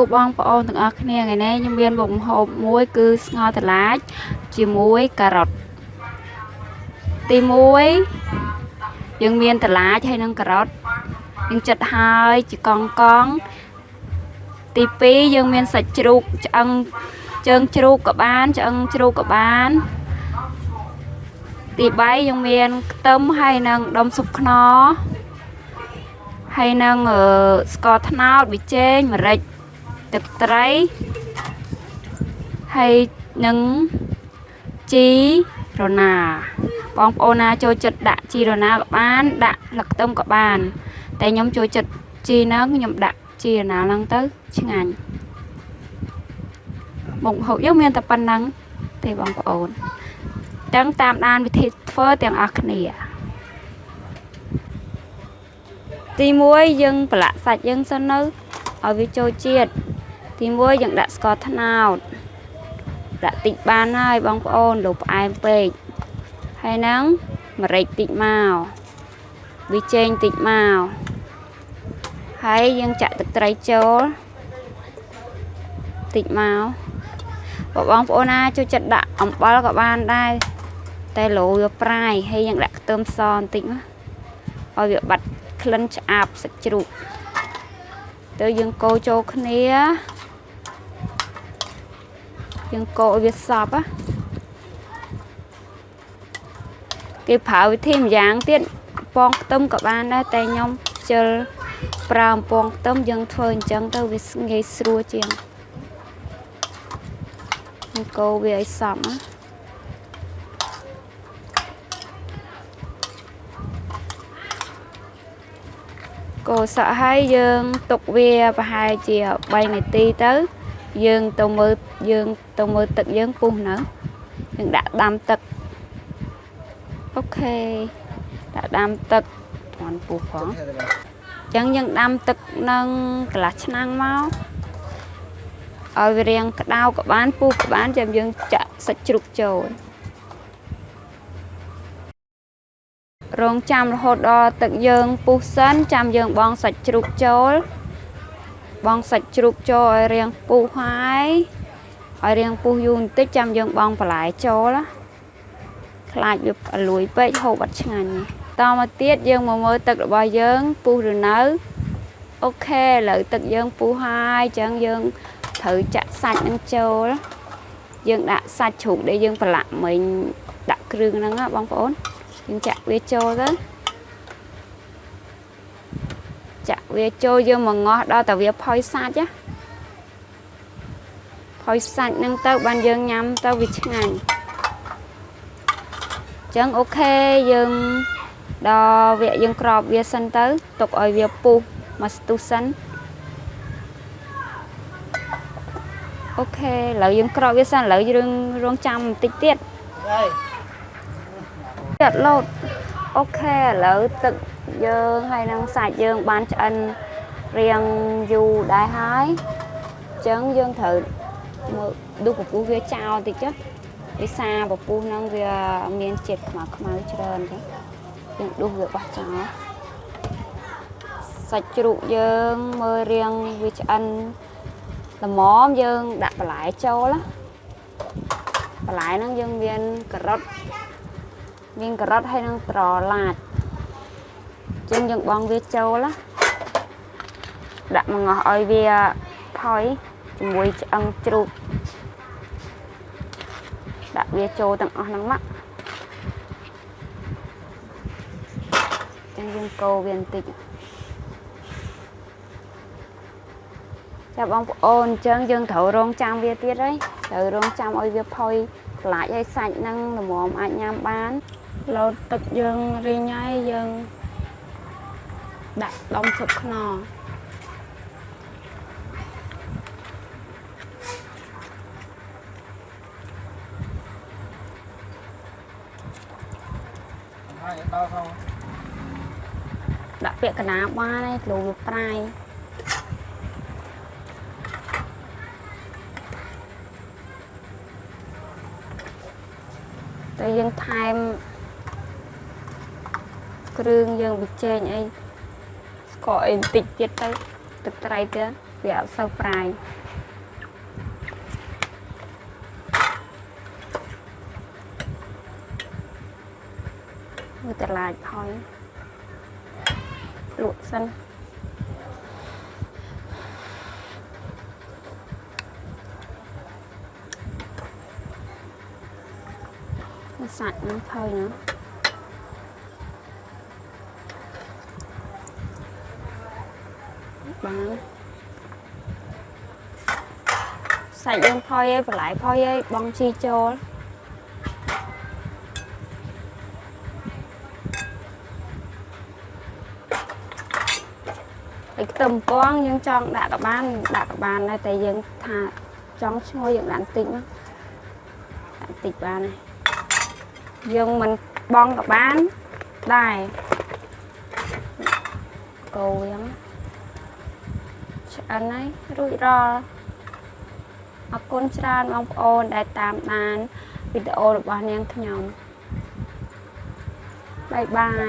ួបងប្អូនទាំងអស់គ្នាថ្ងៃនេះខ្ញុំមានមុខម្ហូបមួយគឺស្ងោរត្រឡាចជាមួយការ៉ុតទី1យើងមានត្រឡាចហើយនិងការ៉ុតយើងចិតហើយជាកង់កង់ទី2យើងមានសាច់ជ្រូកឆ្អឹងជើងជ្រូកក៏បានឆ្អឹងជ្រូកក៏បានទី3យើងមានខ្ទឹមហើយនិងដុំស៊ុបខ្នុរហើយនឹងស្ករត្នោតប៊ីចេងម្រេចទឹកត្រីហើយនឹងជីរណាបងប្អូនណាចូលចិត្តដាក់ជីរណាក៏បានដាក់ស្លឹកខ្ទឹមក៏បានតែខ្ញុំចូលចិត្តជីហ្នឹងខ្ញុំដាក់ជីរណាហ្នឹងទៅឆ្ងាញ់មុខម្ហូបយើងមានតែប៉ុណ្ណឹងទេបងប្អូនទាំងតាមដានវិធីធ្វើទាំងអស់គ្នាទី1យើងប្រឡាក់សាច់យើងសិននៅឲ្យវាចូលជាតិទី1យើងដាក់ស្ករត្នោតដាក់តិចបានហើយបងប្អូនលោផ្អែមពេកហើយហ្នឹងម្រេចតិចមកប៊ីចេងតិចមកហើយយើងចាក់ទឹកត្រីចូលតិចមកបើបងប្អូនណាចូលចិត្តដាក់អំបិលក៏បានដែរតែលោវាប្រៃហើយយើងដាក់ខ្ទឹមសបន្តិចមកឲ្យវាបាត់ក្លិនឆ្អាបសាច់ជ្រូកទៅយើងកូរចូលគ្នាយើងកូរឲ្យវាសព្វគេប្រើវិធីម្យ៉ាងទៀតពងខ្ទឹមក៏បានដែរតែខ្ញុំខ្ជិលប្រើអំពងខ្ទឹមយើងធ្វើអញ្ចឹងទៅវាងាយស្រួលជាងយើងកូរវាឲ្យសព្វណាកូរសក់ហើយយើងទុកវាប្រហែលជា3នាទីទៅយើងទៅមើលទឹកយើងពុះនៅយើងដាក់ដាំទឹកអូខេដាក់ដាំទឹកទាន់ពុះផងអញ្ចឹងយើងដាំទឹកនឹងកន្លះឆ្នាំងមកឲ្យវារាងក្តៅក៏បានពុះក៏បានចាំយើងចាក់សាច់ជ្រូកចូលរងចាំរហូតដល់ទឹកយើងពុះសិនចាំយើងបងសាច់ជ្រូកចូលបងសាច់ជ្រូកចូលឲ្យរាងពុះហើយឲ្យរាងពុះយូរបន្តិចចាំយើងបងបន្លែចូលខ្លាចវាលួយពេកហូបអត់ឆ្ងាញ់តមកទៀតយើងមកមើលទឹករបស់យើងពុះឬនៅអូខេឥឡូវទឹកយើងពុះហើយអញ្ចឹងយើងត្រូវចាក់សាច់នឹងចូលយើងដាក់សាច់ជ្រូកដែលយើងប្រឡាក់មិញដាក់គ្រឿងហ្នឹងណាបងប្អូនយើងចាក់វាចូលទៅចាក់វាចូលយើងមកងាស់ដល់តែវាផុយសាច់ណាផុយសាច់ហ្នឹងទៅបានយើងញ៉ាំទៅវាឆ្ងាញ់អញ្ចឹងអូខេយើងដល់វគ្គយើងក្របវាសិនទៅទុកឲ្យវាពុះមកស្ទុះសិនអូខេឥឡូវយើងក្របវាសិនឥឡូវយើងរងចាំបន្តិចទៀតទៀតលោតអូខេឥឡូវទឹកយើងហើយនឹងសាច់យើងបានឆ្អិនរៀងយូរដែរហើយអញ្ចឹងយើងត្រូវមើលដុសពពុះវាចោលតិចចុះវាសាពពុះហ្នឹងវាមានជាតិខ្មៅខ្មៅច្រើនអញ្ចឹងយើងដុសវាបោះចោលសាច់ជ្រូកយើងមើលរៀងវាឆ្អិនល្មមយើងដាក់បន្លែចូលណាបន្លែហ្នឹងយើងមានការ៉ុតមានការ៉ុតហើយនឹងត្រឡាចជាងយើងបងវាចូលណាដាក់មកងាស់ឲ្យវាផុយជាមួយឆ្អឹងជ្រូកដាក់វាចូលទាំងអស់ហ្នឹងមកចឹងយើងកូរវាបន្តិចចាបងប្អូនអញ្ចឹងយើងត្រូវរងចាំវាទៀតហើយត្រូវរងចាំឲ្យវាផុយខ្លាចឲ្យសាច់ហ្នឹងល្មមអាចញ៉ាំបានលោតទឹកយើងរីងហើយយើងដាក់ដុំស៊ុបខ្នុរដាក់ពាក្យកណ្ដាលបានហើយព្រោះវាប្រៃតែយើងថែមគ្រឿងយើងប៊ីចេងអីស្ករអីបន្តិចទៀតទៅទឹកត្រីទៀត វាអត់សូវប្រៃមើលតឡាចផយលក់សិនសាច់នឹងផយណាបានសាច់យើងផយឯងបន្លែផយឯងបងជីចូលហើយខ្ទឹមពងយើងចង់ដាក់ក៏បានដាក់ក៏បានដែរតែយើងថាចង់ឈ្ងុយយើងដាក់បន្តិចមកដាក់បន្តិចបានហើយយើងមិនបងក៏បានដែរកូរយ៉ាងឆ្អិនហើយរួចរាល់អរគុណច្រើនបងប្អូនដែលតាមដានវីដេអូរបស់នាងខ្ញុំបាយបាយ។